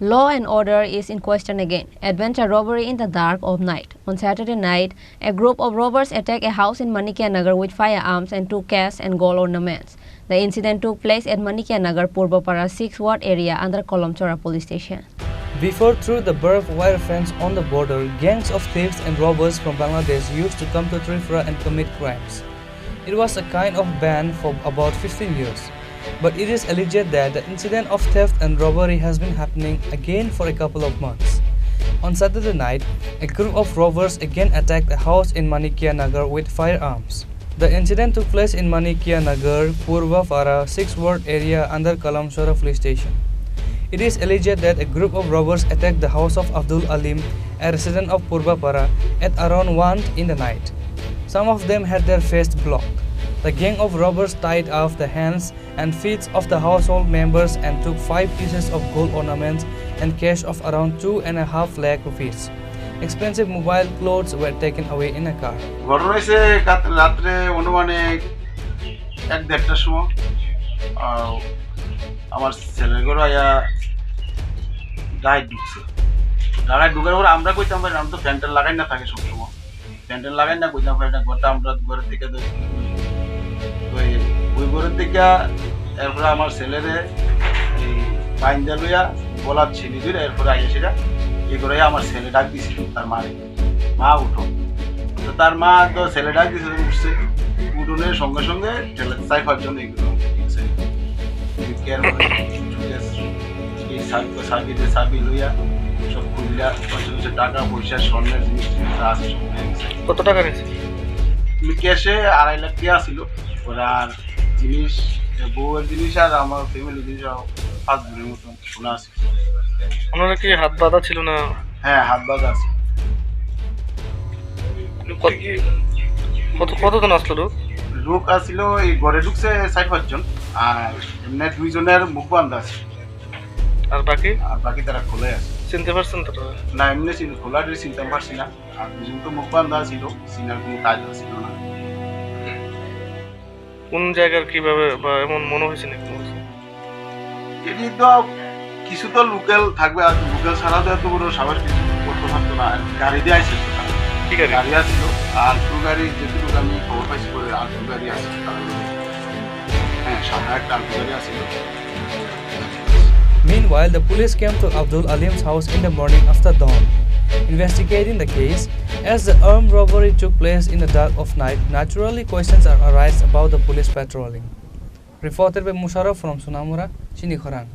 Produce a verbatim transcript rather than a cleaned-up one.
Law and order is in question again. Adventure robbery in the dark of night. On Saturday night, a group of robbers attacked a house in Manikya Nagar with firearms and took cash and gold ornaments. The incident took place at Manikya Nagar Purba Para six ward area under Kolomchora police station. Before, through the barbed wire fence on the border, gangs of thieves and robbers from Bangladesh used to come to Tripura and commit crimes. It was a kind of ban for about fifteen years, but it is alleged that the incident of theft and robbery has been happening again for a couple of months. On Saturday night, a group of robbers again attacked a house in Manikya Nagar with firearms. The incident took place in Manikya Nagar, Purba Para, six ward area under Kalamsora police station. It is alleged that a group of robbers attacked the house of Abdul Alim, a resident of Purba Para, at around one in the night. Some of them had their face blocked. The gang of robbers tied off the hands and feet of the household members and took five pieces of gold ornaments and cash of around two and a half lakh rupees. Expensive mobile clothes were taken away in a car. ঘটনা হয়েছে কাত-, রাত্রে অনুমানিক এক দেড়টার সময়, আহ, আমার ছেলের ঘরে আয়া ডাকাত ঢুকছে। ডাকাত ঢুকার পরে আমরা কইতাম পারি, আমি তো ফ্যান ট্যান লাগাই না থাকি সবসময়। ফ্যান ট্যান লাগাই না, কইতাম পারি না, ঘরটা আমরা ঘরের দিকে তো, ওই, ওই ঘরের দিকে, এরপরে আমার ছেলেরে এই বাইন্দা লইয়া গলার ছিনি ধরে এরপরে আইয়া সেটা এই করে আমার ছেলে ডাক দিছিল তার মারে, "মা উঠো।" তো তার মা তো ছেলে ডাক দিছে, উঠছে, উঠোনের সঙ্গে সঙ্গে ছেলে চার পাঁচজন এই করে ঢুকছে। ঢুকিয়ার পরে এই সার্কিটে চাবি লইয়া সব খুলিয়া পঞ্চাশ টাকা পয়সা স্বর্ণের জিনিস টিনিস যা আছে সব নিয়ে গেছে। কত টাকা নিয়েছে? এমনি ক্যাশে আড়াই লাখ টাকা ছিল, ওরা আর জিনিস, বউয়ের জিনিস আর আমার ফ্যামিলি জিনিস সব পাঁচ ভরির মতন সোনা আছে। ওনারা কি হাত বাঁধা ছিল না? হ্যাঁ, হাত বাঁধা আছে। কত, কত, কতজন আসলো লোক? লোক আসছিল, এই ঘরে ঢুকছে চার পাঁচজন, আর এমনি দুইজনের মুখ বান্ধা আছে। আর বাকি? আর বাকি তারা খোলা আছে। চিনতে পারছেন তো তারা? না, এমনি চিন-, খোলা ড্রেস চিনতে পারছি না। আর দুজন তো মুখ বান্ধা ছিল, চিনার কোনো কাজ ছিল না। কোন জায়গার কিভাবে বা এমন মনে হয়েছে নাকি কোনো কিছু? এটি তো কিছু তো লোকাল থাকবে, আর লোকাল ছাড়া তো এত বড় সাহস কিছু করতে পারতো না। আর গাড়ি দিয়ে আইসে তো তারা। কি গাড়ি? গাড়ি আসছিল, আর টু গাড়ি যেটুকু আমি খবর পাইছি করে আর টু গাড়ি আসছিল তারা। হ্যাঁ, সাদা একটা আর টু গাড়ি আসছিল। Meanwhile, the police came to Abdul Alim's house in the morning after dawn, investigating the case, as the armed robbery took place in the dark of night. Naturally, questions are arise about the police patrolling. Reported by Musharraf from Sonamura, Chini Khorang.